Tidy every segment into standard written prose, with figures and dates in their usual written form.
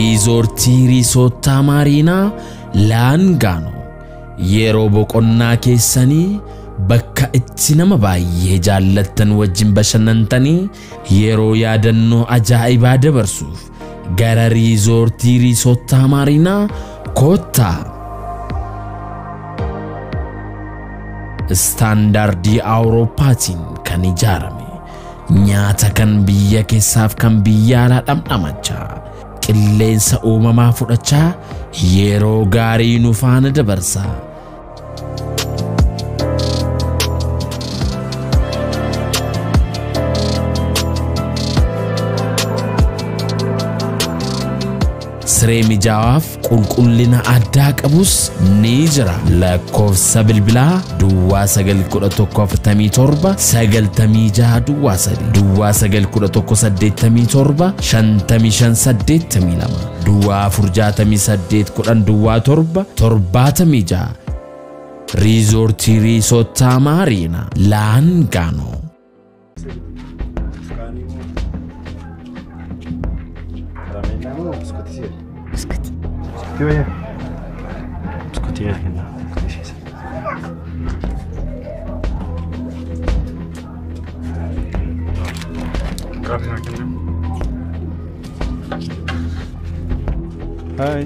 Riizoortii Riisoottaa Maariinaa Laangaanoo yeroo boqonnaa keessanii bakka itti nama baay'ee jaallattan wajjin bashannantanii yeroo yaadannoo ajaa'ibaa dabarsuuf gara Riizoortii Riisoottaa Maariinaa koottaa. Istaandaardii Awurooppaatiin kan ijaarame nyaata kan biyya keessaaf kan biyya alaa dhamdhamachaa qilleensa uumamaa fudhachaa yeroo gaarii nu faana dabarsaa. Siree mijaawaaf qulqullina addaa qabus ni jira. Lakkoofsa bilbilaa Duwwaa 911 47 96 Duwwaa 3, Duwwaa 911 87 55 82, Duwwaa 468 10 Duwwaa 7 76. Riizoortii Riisoottaa Maariinaa Laangaanoo. Biskutii. Biskutii wayya? Biskutii naa kennaa. Gaaffii naa kennaa. Haay.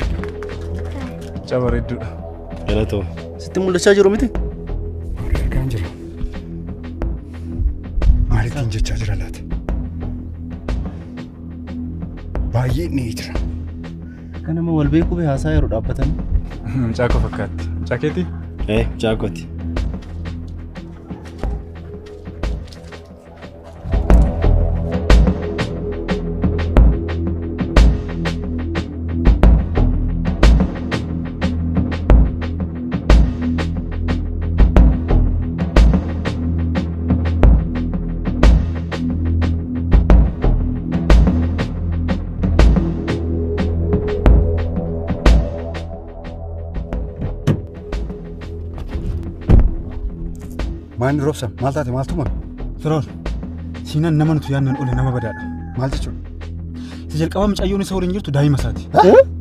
Mucaa bareedduudha. Galatoo. Sitti mul'achaa jiru miti? Argaan jira. Maalittiin jechaa jira laata? Baay'ee ni jira. Akka nama wal beekuu fi haasaa yeroo dhaabbatan. Mucaa koo fakkaatti. Mucaa keetii? Ee, mucaa kooti. Maal roobsa? Maal taate? Maaltu uumame? Firoon, Siinaan nama nuti yaadneen ole nama badaadha. Maal jechuudha? Si jalqabaa mucayyoon isa waliin jirtu daa'ima isaati.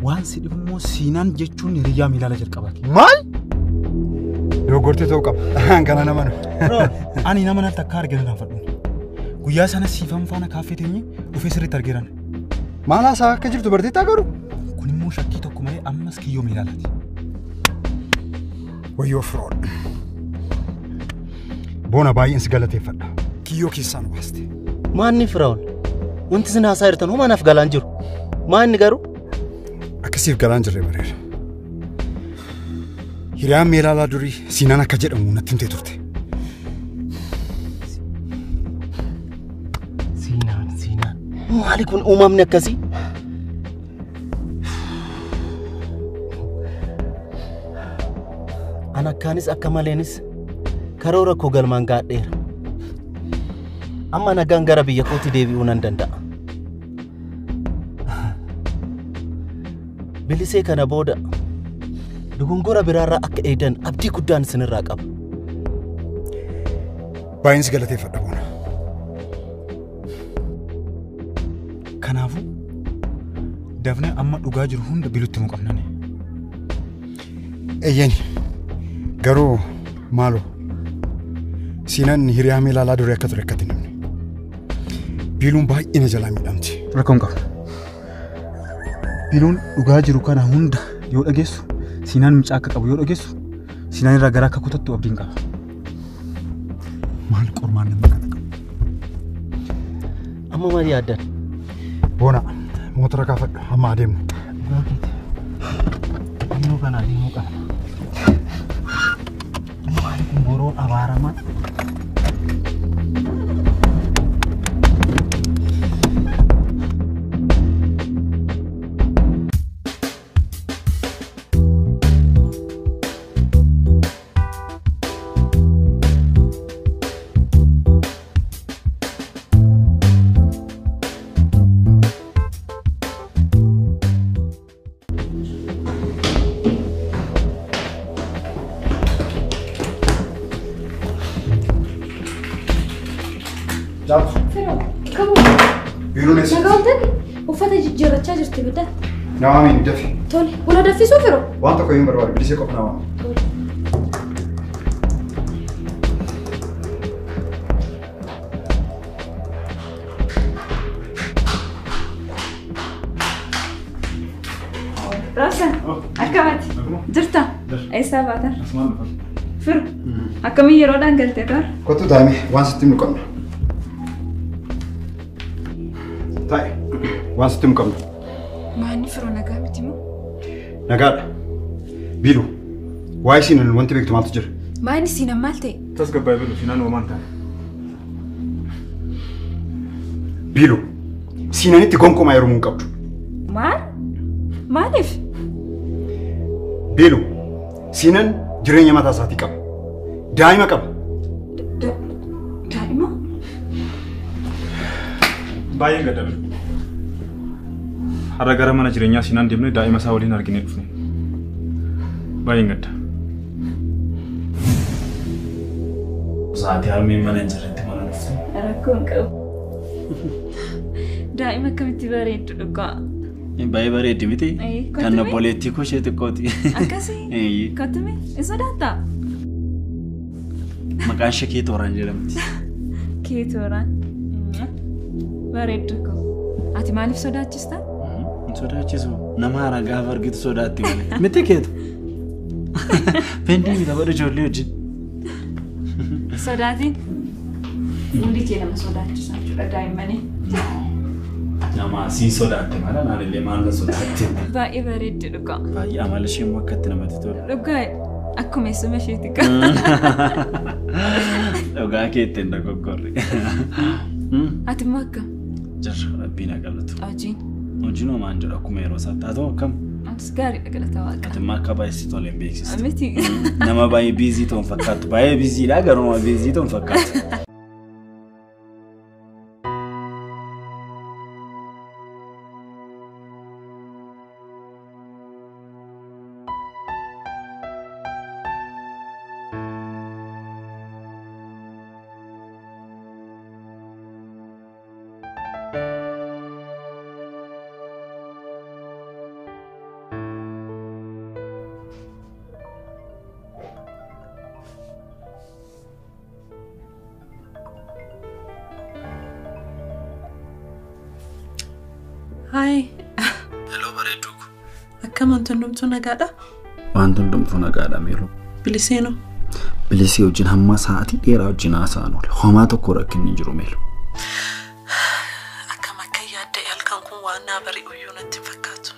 Waan si dhibu immoo Siinaan jechuun hiriyaa miilaala jalqabaati. Maal? Dogoggortee ta'uu qaba. Kana nama nu. Firoon, ani nama nan takka argina naan fadhuun. Guyyaa sana siifan faana kaaffee teenye dhufee sirriitti argeeran. Maal haasaa akka jirtu barteettaa garuu? Kun immoo shakkii tokko malee ammas kiyyoo miilaalaati. Wayyoo Firoon. Boona baay'een si galateeffadha. Kiyyoo keessaan baaste. Maanni Firaa'ol? Wanti isin haasaa jirtan homaa naaf galaan jiru. Maanni garuu? Akkasiif galaan jirre bareera. Hiriyaan meelaalaa durii Siinaan akka jedhamu natti himtee turte. Siinaan, Siinaan. Maali kun uumamni akkasii? An akkaanis akka maleenis karoora koo galmaan gaadheera. Amma nagaan gara biyya kootti deebi'uu nan danda'a. Bilisee kana booda dogongora biraarraa akka eedan abdii guddaan isinirraa qaba. Baay'een si galateeffadha Boona. Kanaafuu dafnee amma dhugaa jiru hunda bilutti himuu qabnani. Eeyyeni garuu maaloo Siinaan hiriyaa meelaalaa durii akka ture akkatti hin himne. Biiluun baay'ee na jalaa miidhamti. Rakkoon qabu. Biiluun dhugaa jiru kana hunda yoo dhageessu, Siinaan mucaa akka qabu yoo dhageessu, Siinaan irraa garaa akka kutattu abdiin qaba. Maal qormaan nama kana qabu? Amma maal yaaddan? Boona, motora kaafadhu amma adeemnu. Dhugaa keeti. Yeroo kana adeemuu qabna. Maali kun boroon abaaramaa? Jaatu. Firoo, qabu. Biiluun eessa? Nagaa oltani uffata jijjiirrachaa jirti bidda. Nawaamiin dafi. Tole, buna danfisuu firoo? Waan tokko hin barbaadu, bilisee qofa nawaami. Tole. Roobsan, akkamati? Jirta? Eessaa baatan? Firu, akkamiin yeroodhaan galtee bar? Kottu taa'ime waan sitti himu qabna. Taa'i, waan sitti himu qabna. Maanni firoo nagaa miti moo? Nagaadha. Biilu, waa'ee Siinan wanti beektu maaltu jira? Maanni Siinan maal ta'e? Tasgabbaa'ee bilu Siinaan homaa hin taane. Biilu, Siinanitti gonkumaa heerumuu hin qabdu. Maal? Maaliif? Biilu, Siinan jireenya mataa isaatii qaba. Daa'ima qaba. Daa'ima? Baay'een gadda bilu. Har'a gara mana jireenyaa Siinaan deemnee daa'ima isaa waliin arginee dhufne. Baay'een gadda. Sa'aatii harmeen mana hin jirretti mana dhufte. Rakkoo hin qabu. Daa'ima akkamitti bareeddu dhugaa. Baay'ee bareeddi miti? Kan obboleettii koo ishee xiqqooti. Akkasii? Kottume? Hin sodaattaa? Maqaan ishee Keetooraan jedhamti. Keetooraan. Bareeddu koo. Ati maaliif sodaachista? Hin sodaachisu. Nama haaraa gaafa argitu sodaatti malee. Miti Keetu? Pendii mita godhu ijoollee wajjin. Sodaatiin fuulli kee nama sodaachisa jechuudha daa'immanii. Nama siin sodaatte malee naan illee maal na sodaatte. Baay'ee bareeddi dhugaa. Baay'ee amala ishee immoo akkatti namatti tola. Dhugaa akkuma eessuma isheeti gaa. Dhugaa keetti hin dogoggorre. Ati immoo akkam? Jirra rabbiin haa galatu. Hojiin? Hojiin homaa hin jiru akkuma yeroo isaatti haa ta'u akkam? Anis gaariidha galata waaqa. Ati immoo akka baay'ee si tole hin beeksistu. Miti. Nama baay'ee biizii ta'u hin fakkaattu. Baay'ee biiziidha garuu nama biizii ta'u hin fakkaattu. Hi. Hello bareedduu. Akkam wanti hundumtuu nagaadha? Wanti hundumtuu nagaadha Meeloo. Biliseenoo? Bilisee wajjin hamma sa'aatii dheeraa wajjin haasa'an oole. Homaa tokko rakkinni hin jiru Meeloo. Akkam akka yaadda'e halkan kun waan naa bari'u iyyuu natti hin fakkaatu.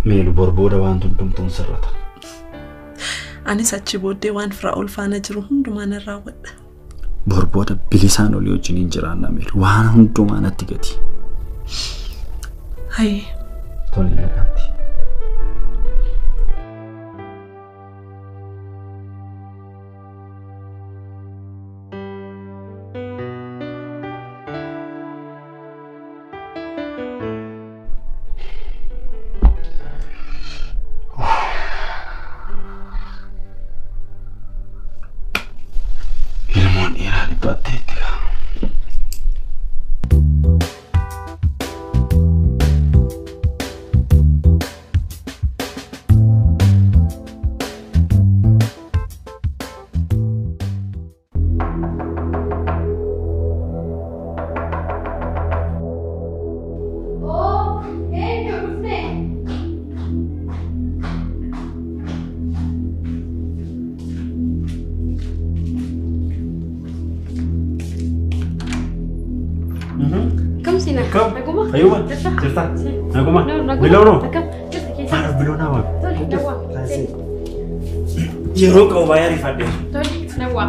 Meeloo bor booda wanti hundumtuun sirrata. Anis achi booddee waan Firaa'ol faana jiru hundumaa nan raawwadha. Bor booda bilisaan olii wajjin hin jiraanna Meeloo. Waan hundumaa natti gati. Hai. Tole nagaatti. Ilmoon dhiiraa dhiphatteetti gaa. Naguma? Fayyuma? Jirta? Naguma? Biloonoo? Akkam? Biloonaa waan. Tole, nawwaa. Yeroo qabu baay'ee ariifadhe. Tole, nawwaa.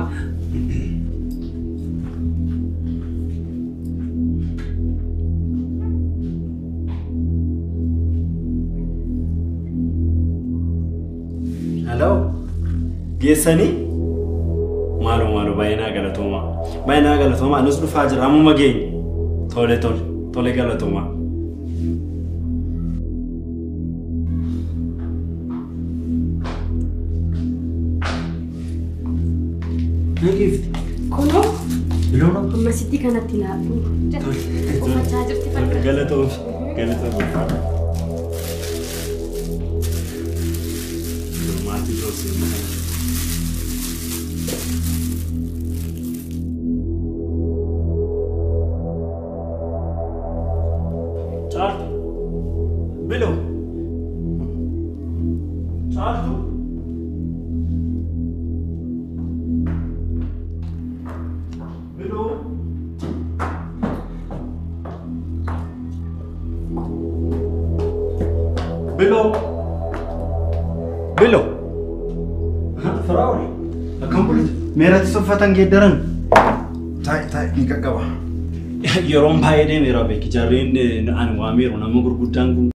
Hello. Geessanii? Maaloo maaloo baay'ee naa galatoomaa. Baay'ee naa galatoomaa. Nus dhufaa jira ammuma geenye. Tole tole tole galatoomaa. Nageefti. Kunoo Biloonoo. amma sitti kanatti laadhu. Uffachaa jirti fakkaata. Galatoomi. Galatoomi. ol seenna. Caaltu. Biloo. Caaltu. Biloo. Biloo. Biloo. Firaa'ol. Akkam bulte? Meeratti uffatan geeddaran. Taa'i taa'i ni qaqqaba. Yeroon baay'ee deemeera beeki jarreen ani waameeru nama gurguddaan kun.